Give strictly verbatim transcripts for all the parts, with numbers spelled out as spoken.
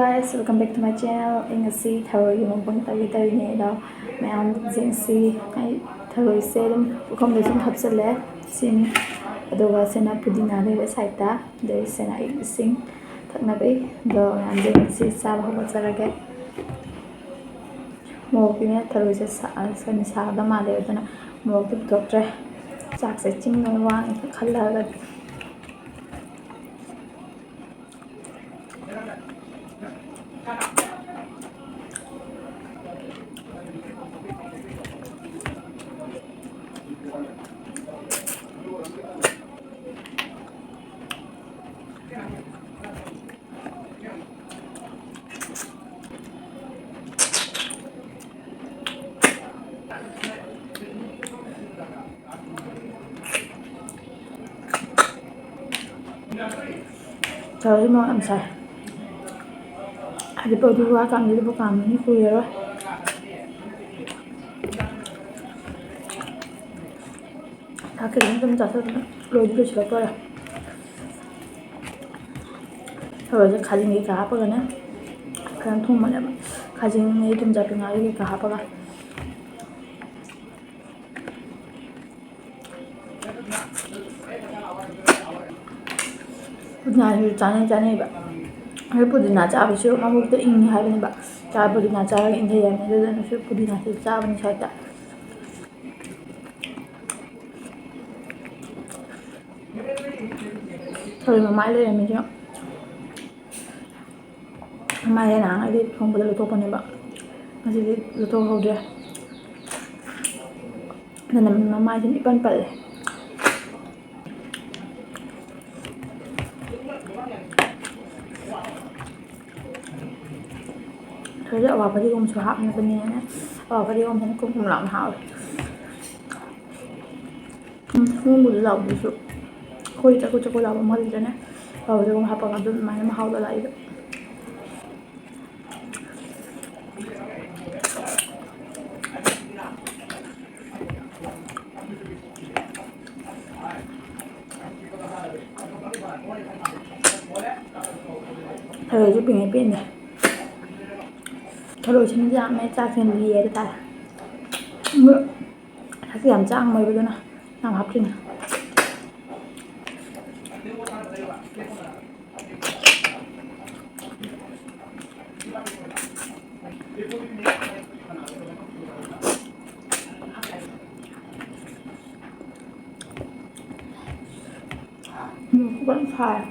Guys, welcome back to my channel. ꯑꯩ ꯉꯁꯤ ꯊꯔꯣꯏꯒꯤ mukbang ꯇꯧꯒꯦ ꯇꯧꯔꯤꯅꯦ ꯑꯗꯣ, ꯃꯌꯥꯝ ꯌꯦꯡꯁꯤ꯫ ꯑꯩ ꯊꯔꯣꯏꯁꯦ ꯑꯗꯨꯝ ꯄꯨꯈꯝꯗ ꯁꯨꯝ ꯍꯥꯞꯆꯜꯂꯦ꯫ ꯁꯤꯅꯤ꯫ ꯑꯗꯨꯒ ꯁꯤꯅ ꯄꯨꯗꯤꯅꯥ ꯂꯩꯔꯦ ꯁꯥꯏꯠꯇ꯫ ꯑꯗꯩ ꯁꯤꯅ ꯑꯩ ꯏꯁꯤꯡ ꯊꯛꯅꯕꯩ꯫ ꯑꯗꯣ ꯃꯌꯥꯝ ꯌꯦꯡꯁꯤ, ꯆꯥꯕ ꯍꯧꯒꯠꯆꯔꯒꯦ꯫ ꯃꯣꯔꯣꯛꯇꯤꯅꯦ ꯊꯔꯣꯏꯁꯦ ꯁꯥ-, ꯁꯥ-, ꯁꯥꯒꯗꯕ ꯃꯥꯜꯂꯦ, ꯑꯗꯨꯅ ꯃꯣꯔꯣꯛꯇꯤ ꯄꯨꯊꯣꯛꯇ꯭ꯔꯦ꯫ ꯆꯥꯛꯁꯦ ꯆꯤꯡ ꯂꯣꯏ ꯋꯥꯡꯉꯦ ꯈꯜꯂꯒ꯫ ꯊꯔꯣꯏꯁꯦ ꯃꯣꯔꯣꯛ ꯌꯥꯝ ꯁꯥꯏ꯫ ꯍꯥꯏꯗꯤ ꯄ꯭ꯔꯣꯗꯨ ꯋꯥ ꯀꯥꯝꯗꯤ ꯂꯨꯕ ꯀꯥꯝꯕꯅꯤ ꯀꯨꯏꯔꯔꯣꯏ꯫ ꯆꯥꯛ ꯈꯤꯇꯪ ꯑꯗꯨꯝ ꯆꯥꯁꯤꯜꯂꯛꯄꯅ ꯂꯣꯏꯗꯤ ꯂꯣꯏꯁꯤꯜꯂꯛꯇꯣꯔꯦ꯫ ꯊꯔꯣꯏꯁꯦ ꯈꯥꯖꯤꯡ ꯀꯩꯀꯥ ꯍꯥꯞꯄꯒꯅꯦ ꯈꯔ ꯊꯣꯡꯕꯅꯦꯕ꯫ ꯈꯥꯖꯤꯡ, ꯑꯗꯩ ꯊꯨꯝꯖꯥꯛꯄꯤ ꯉꯥꯔꯤ ꯀꯩꯀꯥ ꯍꯥꯞꯄꯒ꯫ ꯄꯨꯗꯤꯅꯥꯁꯨ ꯆꯥꯅꯩ, ꯆꯥꯅꯩꯕ꯫ ꯑꯗꯨ ꯄꯨꯗꯤꯅꯥ ꯆꯥꯕꯁꯨ ꯃꯕꯨꯛꯇ ꯏꯪꯉꯤ ꯍꯥꯏꯕꯅꯦꯕ꯫ ꯆꯥ-, ꯄꯨꯗꯤꯅꯥ ꯆꯥꯔꯒ ꯏꯪꯊꯩ ꯍꯥꯏꯕꯅꯤ꯫ ꯑꯗꯨꯗꯨꯅꯁꯨ ꯄꯨꯗꯤꯅꯥꯁꯦ ꯆꯥꯕꯅꯤ ꯁ꯭ꯋꯥꯏꯗ꯫ ꯊꯔꯣꯏ ꯃꯃꯥꯏ ꯂꯩꯔꯝꯃꯤꯁꯦ꯫ ꯃꯃꯥꯏꯁꯦ ꯅꯍꯥꯟꯒꯩꯗꯤ ꯊꯣꯡꯕꯗ ꯂꯧꯊꯣꯛꯄꯅꯦꯕ, ꯉꯁꯤꯗꯤ ꯂꯧꯊꯣꯛꯍꯧꯗ꯭ꯔꯦ꯫ ꯑꯗꯨꯅ ꯃꯃꯥꯏꯁꯤꯅ ꯏꯄꯟ ꯄꯜꯂꯦ꯫ ꯊꯔꯣꯏꯗ ꯑꯋꯥ ꯐꯗꯤꯒꯣꯝꯁꯨ ꯍꯥꯞꯅꯕꯅꯦꯅ, ꯑꯋꯥ ꯐꯗꯤꯒꯣꯝꯁꯤꯅ ꯀꯨꯝ ꯀꯨꯝ ꯂꯥꯎꯅ ꯍꯥꯎꯋꯦ꯫ ꯎꯝ, ꯁꯤꯒꯨꯝꯕꯗ ꯂꯥꯎꯕꯗꯨꯁꯨ ꯑꯩꯈꯣꯏ ꯆꯀꯨ ꯆꯀꯨ ꯂꯥꯎꯕ ꯑꯃ ꯂꯩꯗꯅ, ꯂꯥꯎꯕꯗꯨꯒꯨꯝꯕ ꯍꯥꯞꯄꯒ ꯑꯗꯨꯝ ꯑꯗꯨꯃꯥꯏꯅ ꯃꯍꯥꯎꯗꯣ ꯂꯥꯛꯏꯕ꯫ ꯊꯔꯣꯏꯁꯨ ꯄꯤꯛꯉꯩ ꯄꯦꯟꯗꯦ꯫ ꯊꯔꯣꯏꯁꯤꯅ ꯌꯥꯝꯃꯦ, ꯆꯥꯛꯁꯤꯅ ꯂꯤꯔꯦ ꯍꯥꯏꯕ ꯇꯥꯔꯦ꯫ ꯑꯗꯨ ꯆꯥꯛꯁꯤ ꯌꯥꯝ ꯆꯥꯡ ꯃꯣꯏꯕꯗꯨꯅ ꯌꯥꯝ ꯍꯥꯞꯇ꯭ꯔꯤꯅꯦ꯫ ꯎꯝ, ꯐꯖꯅ ꯁꯥꯏ꯫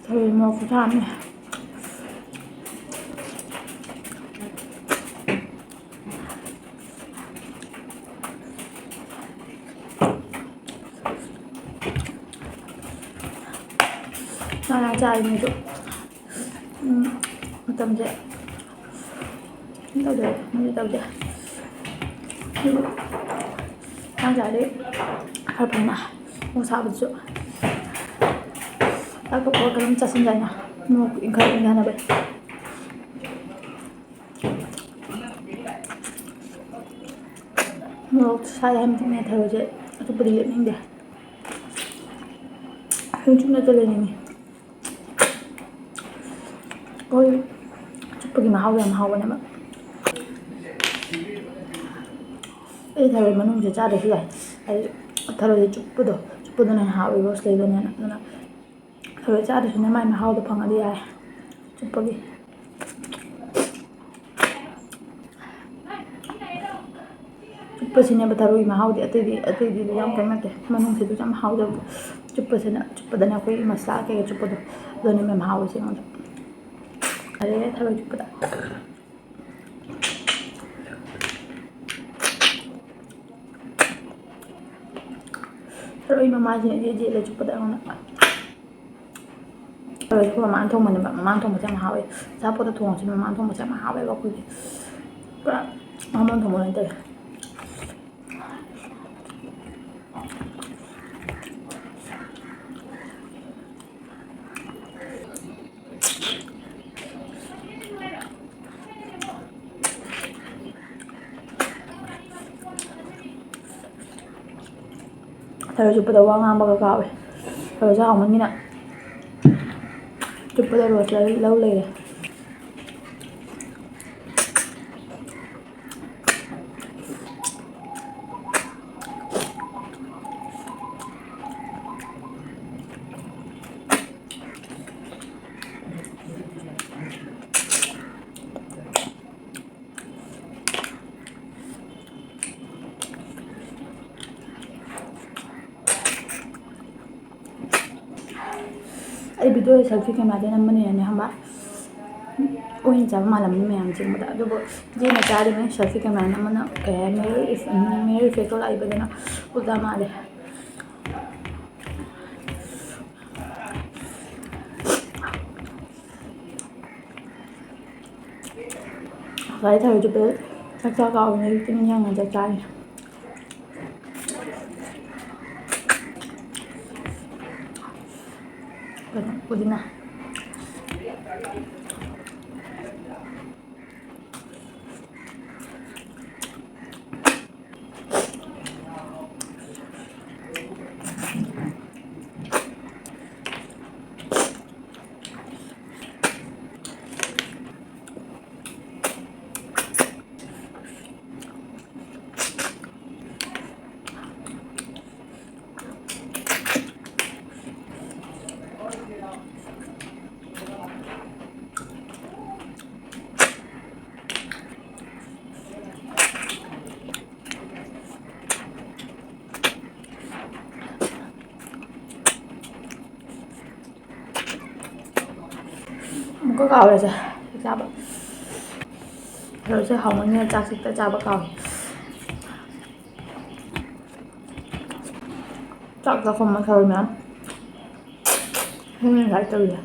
ꯊꯔꯣꯏ ꯃꯣꯔꯣꯛ ꯈꯨꯆꯥ ꯑꯃꯅꯤ꯫ ꯆꯥꯛ ꯌꯥꯝ ꯆꯥꯔꯤ ꯃꯤꯁꯨ꯫ ꯎꯝ, ꯃꯇꯝꯁꯦ ꯀꯩꯅꯣ ꯇꯧꯗꯦ, ꯀꯩꯅꯣ ꯇꯧꯗꯦ꯫ ꯆꯥꯛ ꯆꯥꯔꯗꯤ ꯈꯔ ꯐꯅ ꯃꯣꯔꯣꯛ ꯁꯥꯕꯗꯨꯁꯨ ꯆꯥꯛ ꯇꯣꯛꯄꯒ ꯀꯩꯅꯣꯝ ꯆꯥꯁꯤꯟꯖꯦ ꯍꯥꯏꯅ ꯃꯣꯔꯣꯛ ꯏꯪꯈꯠ ꯏꯪꯊꯅꯕ꯫ ꯃꯣꯔꯣꯛ ꯁꯥꯏ ꯍꯥꯏꯕꯅꯤꯅꯦ, ꯊꯔꯣꯏꯁꯦ ꯑꯆꯨꯞꯄꯗꯤ ꯂꯦꯞꯅꯤꯡꯗꯦ꯫ ꯑꯗꯨꯝ ꯆꯨꯞꯅꯇ ꯂꯩꯅꯤꯡꯉꯤ꯫ ꯑꯩꯈꯣꯏ ꯆꯨꯞꯄꯒꯤ ꯃꯍꯥꯎ ꯌꯥꯝ ꯍꯥꯎꯕꯅꯦꯕ꯫ ꯑꯩ ꯊꯔꯣꯏ ꯃꯅꯨꯡꯁꯦ ꯆꯥꯗ꯭ꯔꯁꯨ ꯌꯥꯏ, ꯍꯥꯏꯗꯤ ꯊꯔꯣꯏꯁꯦ ꯆꯨꯞꯄꯗꯣ, ꯆꯨꯞꯄꯗꯨꯅ ꯍꯦꯟꯅ ꯍꯥꯎꯋꯦꯕ ꯁꯤꯗꯩꯗꯅ ꯍꯦꯟꯅ꯫ ꯑꯗꯨꯅ ꯊꯔꯣꯏ ꯆꯥꯗ꯭ꯔꯁꯨꯅꯦ ꯃꯥꯏ ꯃꯍꯥꯎꯗꯣ ꯐꯪꯉꯗꯤ ꯌꯥꯔꯦ ꯆꯨꯞꯄꯒꯤ꯫ ꯆꯨꯞꯄꯁꯤꯅꯦꯕ ꯊꯔꯣꯏ ꯃꯍꯥꯎꯗꯤ, ꯑꯇꯩꯗꯤ, ꯑꯇꯩꯗꯤ ꯌꯥꯝ ꯀꯩꯅꯣ ꯅꯠꯇꯦ, ꯃꯅꯨꯡꯁꯤꯗꯁꯨ ꯌꯥꯝ ꯍꯥꯎꯖꯕꯗꯣ꯫ ꯆꯨꯞꯄꯁꯤꯅ, ꯆꯨꯞꯄꯗꯅꯦ ꯑꯩꯈꯣꯏꯒꯤ ꯃꯁꯂꯥ ꯀꯩꯀꯥ ꯆꯨꯞꯄꯗꯣ, ꯑꯗꯨꯅꯦ ꯃꯦꯝ ꯍꯥꯎꯔꯤꯁꯦ ꯑꯩꯉꯣꯟꯗ꯫ ꯑꯗꯩ ꯊꯔꯣꯏ ꯆꯨꯞꯄꯗ ꯊꯔꯣꯏ ꯃꯃꯥꯏꯁꯤꯅ ꯏꯆꯦ ꯆꯦꯜꯂꯦ ꯆꯨꯞꯄꯗ ꯑꯩꯉꯣꯟꯗ꯫ ꯊꯔꯣꯏꯁꯦ ꯑꯩꯈꯣꯏ ꯃꯃꯥꯅ ꯊꯣꯡꯕꯅꯦꯕ, ꯃꯃꯥꯅ ꯊꯣꯡꯕꯁꯦ ꯌꯥꯝ ꯍꯥꯎꯋꯦ꯫ ꯑꯆꯥꯄꯣꯠꯇ ꯊꯣꯡꯉꯁꯨ ꯃꯃꯥꯅ ꯊꯣꯡꯕꯁꯦ ꯌꯥꯝ ꯍꯥꯎꯋꯦꯕ ꯑꯩꯈꯣꯏꯒꯤ꯫ ꯄꯨꯔꯥ ꯕꯥꯃꯣꯟ ꯊꯣꯡꯕ ꯑꯣꯏꯅ ꯇꯧꯋꯦ꯫ ꯊꯔꯣꯏ ꯆꯨꯞꯄꯗ ꯋꯥ ꯉꯥꯡꯕꯒ ꯀꯥꯎꯋꯦ꯫ ꯊꯔꯣꯏꯁꯦ ꯍꯥꯎꯃꯟꯒꯤꯅ ꯆꯨꯞꯄꯗ ꯔꯣꯁ ꯂꯧ ꯂꯩꯔꯦ꯫ ꯑꯩ video selfie camera ꯗ ꯅꯝꯕꯅꯤꯅꯅꯦ, ꯈꯪꯕ? ꯎꯔꯤꯡ ꯆꯥꯕ ꯃꯥꯜꯂꯝꯅꯤ ꯃꯌꯥꯝ ꯌꯦꯡꯕꯗ꯫ ꯑꯗꯨꯕꯨ ꯏꯆꯦꯅ ꯆꯥꯔꯤꯕꯅꯤ꯫ Selfie camera ꯅꯝꯕꯅ ꯀꯩ ꯍꯥꯏ, mirror effect, mirror effect ꯇꯣ ꯂꯥꯛꯏꯕꯗꯨꯅ ꯎꯜꯇꯥ ꯃꯥꯜꯂꯦ꯫ ꯉꯁꯥꯏ ꯊꯔꯣꯏ ꯆꯨꯞꯄꯗ ꯆꯥꯛ ꯆꯥ ꯀꯥꯎꯕꯅꯦ꯫ ꯑꯌꯨꯛꯇ ꯅꯤꯡꯁꯤꯡꯉ ꯆꯥꯛ ꯆꯥꯔꯤꯅꯦ꯫ ꯀꯩꯅꯣ, ꯄꯨꯗꯤꯅꯥ꯫ ꯑꯃꯨꯛꯀ ꯀꯥꯎꯔꯦꯁꯦ ꯆꯥꯕ꯫ ꯊꯔꯣꯏꯁꯦ ꯍꯥꯎꯃꯟꯒꯤꯗꯅ ꯆꯥꯛꯁꯦ ꯍꯦꯛꯇ ꯆꯥꯕ ꯀꯥꯎꯏ꯫ ꯆꯥꯛ ꯆꯥꯛꯈꯨꯝ ꯑꯃ ꯊꯔꯣꯏ ꯃꯌꯥꯝ꯫ ꯍꯦꯟꯅ ꯉꯁꯥꯏ ꯇꯧꯔꯤꯁꯦ꯫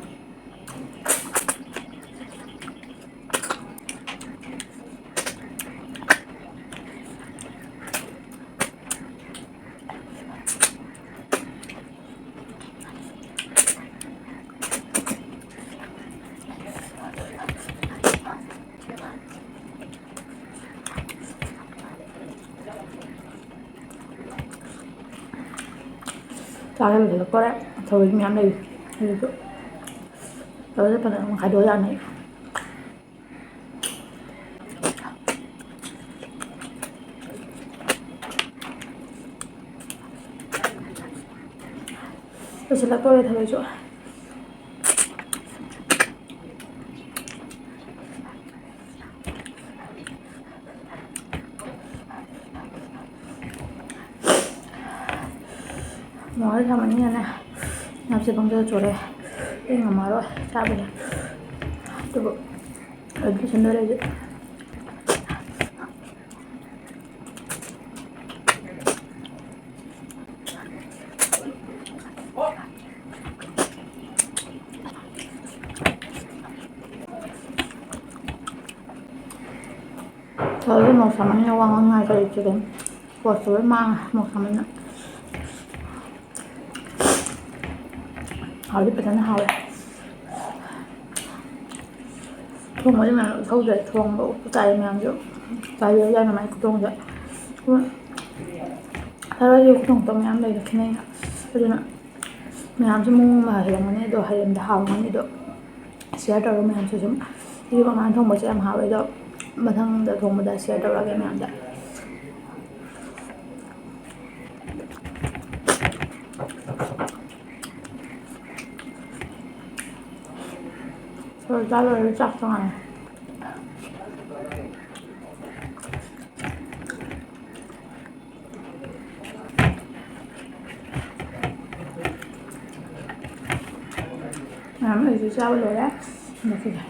ꯆꯥꯛ ꯂꯣꯏꯁꯤꯜꯂꯛꯇꯣꯔꯦ꯫ ꯊꯔꯣꯏ ꯃꯌꯥꯝ ꯂꯩꯔꯤ꯫ ꯑꯗꯨꯁꯨ ꯇꯧꯔꯁꯦ꯫ ꯐꯖꯅ ꯑꯃꯨꯛ ꯈꯥꯏꯗꯣꯛꯑ ꯌꯥꯅꯤ꯫ ꯂꯣꯏꯁꯤꯜꯂꯛꯇꯣꯔꯦ ꯊꯔꯣꯏꯁꯨ꯫ ꯃꯣꯔꯣꯛ ꯁꯥꯃꯟꯒꯤꯗꯅꯦ ꯅꯞꯁꯦ ꯄꯪꯆꯣꯠ ꯆꯣꯠꯂꯦ꯫ ꯑꯩ ꯉꯝꯃꯔꯣꯏ ꯆꯥꯕꯁꯦ꯫ ꯑꯗꯨꯕꯨ ꯑꯗꯨ ꯁꯟꯗꯣꯔꯦ ꯍꯧꯖꯤꯛ꯫ ꯊꯔꯣꯏꯁꯦ ꯃꯣꯔꯣꯛ ꯁꯥꯃꯟꯅ ꯋꯥ ꯉꯥꯡꯅꯤꯡꯉꯥꯏ ꯂꯩꯇ꯭ꯔꯦ ꯀꯩꯅꯣ꯫ ꯄꯣꯠꯁꯨ ꯂꯣꯏ ꯃꯥꯡꯉꯦ ꯃꯣꯔꯣꯛ ꯁꯥꯃꯟꯅ꯫ ꯍꯥꯎꯗꯤ ꯐꯖꯅ ꯍꯥꯎꯋꯦ꯫ ꯊꯣꯡꯕꯗꯤ ꯃꯌꯥꯝ ꯎꯠꯍꯧꯗ꯭ꯔꯦ꯫ ꯊꯣꯡꯕ ꯎꯠꯄ ꯇꯥꯔꯦ ꯃꯌꯥꯝꯁꯨ꯫ ꯆꯥꯕꯤꯌꯨ ꯌꯥꯅꯤ ꯃꯥꯏ ꯈꯨꯊꯣꯡꯁꯦ꯫ ꯊꯔꯣꯏꯁꯦ ꯈꯨꯊꯣꯡ ꯈꯨꯊꯣꯡ ꯃꯌꯥꯝ ꯂꯩꯔꯦ ꯈꯦꯠꯅꯩꯅ꯫ ꯑꯗꯨꯅ ꯃꯌꯥꯝꯁꯨ ꯃꯑꯣꯡ ꯑꯃ ꯍꯩꯔꯝꯒꯅꯤ ꯑꯗꯣ ꯍꯩꯔꯝꯗ ꯍꯥꯎꯔꯝꯒꯅꯤ ꯑꯗꯣ꯫ Share ꯇꯧꯔꯣ ꯃꯌꯥꯝꯁꯨ ꯁꯨꯝ꯫ ꯑꯩꯁꯨ ꯀꯃꯥꯏꯅ ꯊꯣꯡꯕꯁꯦ ꯌꯥꯝ ꯍꯥꯎꯋꯦ ꯑꯗꯣ ꯃꯊꯪꯗ ꯊꯣꯡꯕꯗ share ꯇꯧꯔꯛꯑꯒꯦ ꯃꯌꯥꯝꯗ꯫ ꯊꯔꯣꯏ ꯆꯥ ꯂꯣꯏꯔꯒ ꯆꯥꯛ ꯆꯪꯉꯅꯤ꯫ ꯃꯌꯥꯝ ꯑꯩꯁꯨ ꯆꯥꯕ ꯂꯣꯏꯔꯦ꯫ ꯉꯁꯤꯗꯤ꯫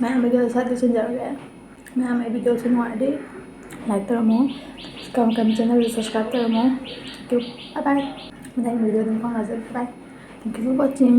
ꯃꯌꯥꯝ video ꯁꯠ ꯂꯣꯏꯁꯤꯟꯖꯔꯒꯦ꯫ ꯃꯌꯥꯝ ꯑꯩ videoꯁꯦ ꯅꯨꯡꯉꯥꯏꯔꯗꯤ like ꯇꯧꯔꯝꯃꯣ, ꯀꯔꯝ ꯀꯔꯝ channelꯁꯦ subscribe ꯇꯧꯔꯝꯃꯣ꯫ Thank you, bye bye꯫ ꯃꯊꯪ video ꯑꯗꯨꯝ ꯐꯥꯎꯅꯁꯦ꯫ Bye bye, thank you for watching꯫